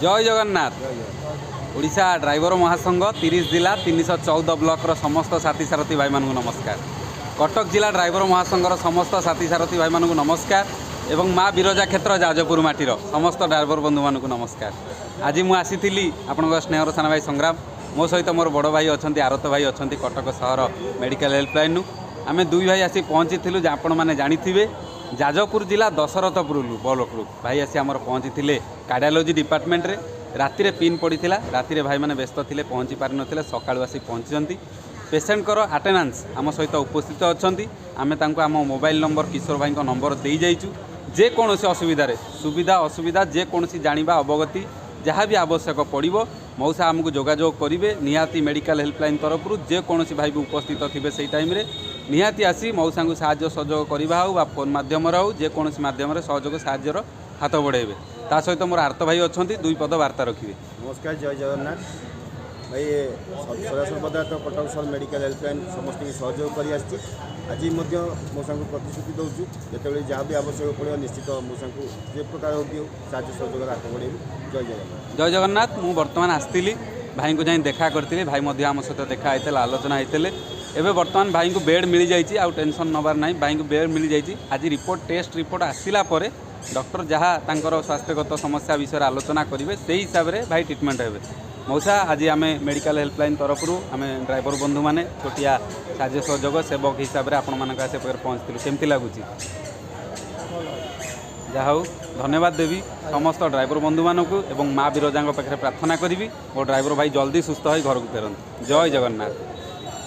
ଜୟ Jagannath. Odisha driver ମହାସଂଘ 30 ଜିଲ୍ଲା 314 ବ୍ଲକର ସମସ୍ତ ସାଥୀ ସାରଥୀ ଭାଇମାନଙ୍କୁ ନମସ୍କାର। କଟକ ଜିଲ୍ଲା ଡ୍ରାଇଭର ମହାସଂଘର ସମସ୍ତ ସାଥୀ ସାରଥୀ ଭାଇମାନଙ୍କୁ ନମସ୍କାର ଏବଂ ମା ବିରଜା କ୍ଷେତ୍ର ଯାଜପୁର ମାଟିର ସମସ୍ତ ଡ୍ରାଇଭର ବନ୍ଧୁମାନଙ୍କୁ ନମସ୍କାର। ଆଜି ମୁଁ ଆସିଥିଲି ଆପଣଙ୍କ ସ୍ନେହର ସାନ ଭାଇ ସଂଗ୍ରାମ, ମୋ ସହିତ ମୋର ବଡ଼ ଭାଇ ଅଛନ୍ତି, ଆରତ ଭାଇ ଅଛନ୍ତି, କଟକ ସହର ମେଡ଼ିକାଲ ହେଲ୍ପଲାଇନ୍ରୁ। ଆମେ ଦୁଇ ଭାଇ ଆସି ପହଞ୍ଚିଥିଲୁ ଯେ ଆପଣମାନେ ଜାଣିଥିବେ, ଯାଜପୁର ଜିଲ୍ଲା ଦଶରଥପୁର ବ୍ଲକରୁ ଭାଇ ଆସି ଆମର ପହଞ୍ଚିଥିଲେ କାର୍ଡ଼ିଓଲୋଜି ଡିପାର୍ଟମେଣ୍ଟରେ। ରାତିରେ ପିନ୍ ପଡ଼ିଥିଲା, ରାତିରେ ଭାଇମାନେ ବ୍ୟସ୍ତ ଥିଲେ, ପହଞ୍ଚି ପାରିନଥିଲେ, ସକାଳୁ ଆସି ପହଞ୍ଚିଛନ୍ତି। ପେସେଣ୍ଟଙ୍କର ଆଟେଣ୍ଡାନ୍ସ ଆମ ସହିତ ଉପସ୍ଥିତ ଅଛନ୍ତି। ଆମେ ତାଙ୍କୁ ଆମ ମୋବାଇଲ ନମ୍ବର, କିଶୋର ଭାଇଙ୍କ ନମ୍ବର ଦେଇଯାଇଛୁ। ଯେକୌଣସି ଅସୁବିଧାରେ, ସୁବିଧା ଅସୁବିଧା, ଯେକୌଣସି ଜାଣିବା ଅବଗତି ଯାହା ବି ଆବଶ୍ୟକ ପଡ଼ିବ, ମଉସା ଆମକୁ ଯୋଗାଯୋଗ କରିବେ। ନିହାତି ମେଡ଼ିକାଲ ହେଲ୍ପଲାଇନ୍ ତରଫରୁ ଯେକୌଣସି ଭାଇ ବି ଉପସ୍ଥିତ ଥିବେ ସେଇ ଟାଇମ୍ରେ, ନିହାତି ଆସି ମଉସାଙ୍କୁ ସାହାଯ୍ୟ ସହଯୋଗ କରିବା ହେଉ ବା ଫୋନ୍ ମାଧ୍ୟମରେ ହେଉ, ଯେକୌଣସି ମାଧ୍ୟମରେ ସହଯୋଗ ସାହାଯ୍ୟର ହାତ ବଢ଼ାଇବେ। ତା ସହିତ ମୋର ଆର୍ତ ଭାଇ ଅଛନ୍ତି, ଦୁଇ ପଦ ବାର୍ତ୍ତା ରଖିବେ। ନମସ୍କାର, ଜୟ ଜଗନ୍ନାଥ। ଭାଇ, ସଦାସର୍ବଦା ତ କଟକ ସହର ମେଡ଼ିକାଲ ହେଲ୍ପଲାଇନ୍ ସମସ୍ତଙ୍କୁ ସହଯୋଗ କରି ଆସିଛି। ଆଜି ମଧ୍ୟ ମଉସାଙ୍କୁ ପ୍ରତିଶ୍ରୁତି ଦେଉଛୁ, ଯେତେବେଳେ ଯାହା ବି ଆବଶ୍ୟକ ପଡ଼ିବ, ନିଶ୍ଚିତ ମଉସାଙ୍କୁ ଯେ ପ୍ରକାର ହଉ କି ହଉ ସାହାଯ୍ୟ ସହଯୋଗର ହାତ ବଢ଼େଇବୁ। ଜୟ ଜଗନ୍ନାଥ। ଜୟ ଜଗନ୍ନାଥ। ମୁଁ ବର୍ତ୍ତମାନ ଆସିଥିଲି, ଭାଇଙ୍କୁ ଯାଇ ଦେଖା କରିଥିଲି। ଭାଇ ମଧ୍ୟ ଆମ ସହିତ ଦେଖା ହେଇଥିଲା, ଆଲୋଚନା ହେଇଥିଲେ। ଏବେ ବର୍ତ୍ତମାନ ଭାଇଙ୍କୁ ବେଡ଼୍ ମିଳିଯାଇଛି, ଆଉ ଟେନସନ୍ ନେବାର ନାହିଁ। ଭାଇଙ୍କୁ ବେଡ଼୍ ମିଳିଯାଇଛି। ଆଜି ରିପୋର୍ଟ, ଟେଷ୍ଟ ରିପୋର୍ଟ ଆସିଲା ପରେ ଡକ୍ଟର ଯାହା ତାଙ୍କର ସ୍ୱାସ୍ଥ୍ୟଗତ ସମସ୍ୟା ବିଷୟରେ ଆଲୋଚନା କରିବେ, ସେଇ ହିସାବରେ ଭାଇ ଟ୍ରିଟମେଣ୍ଟ ହେବେ। ମଉସା, ଆଜି ଆମେ ମେଡ଼ିକାଲ ହେଲ୍ପଲାଇନ୍ ତରଫରୁ ଆମେ ଡ୍ରାଇଭର ବନ୍ଧୁମାନେ ଛୋଟିଆ ସାହାଯ୍ୟ ସହଯୋଗ ସେବକ ହିସାବରେ ଆପଣମାନଙ୍କ ଆସି ପାଖରେ ପହଞ୍ଚିଥିଲୁ। କେମିତି ଲାଗୁଛି? ଯାହା ହଉ, ଧନ୍ୟବାଦ ଦେବି ସମସ୍ତ ଡ୍ରାଇଭର ବନ୍ଧୁମାନଙ୍କୁ ଏବଂ ମା ବିରଜାଙ୍କ ପାଖରେ ପ୍ରାର୍ଥନା କରିବି, ମୋ ଡ୍ରାଇଭର ଭାଇ ଜଲ୍ଦି ସୁସ୍ଥ ହୋଇ ଘରକୁ ଫେରନ୍ତୁ। ଜୟ ଜଗନ୍ନାଥ।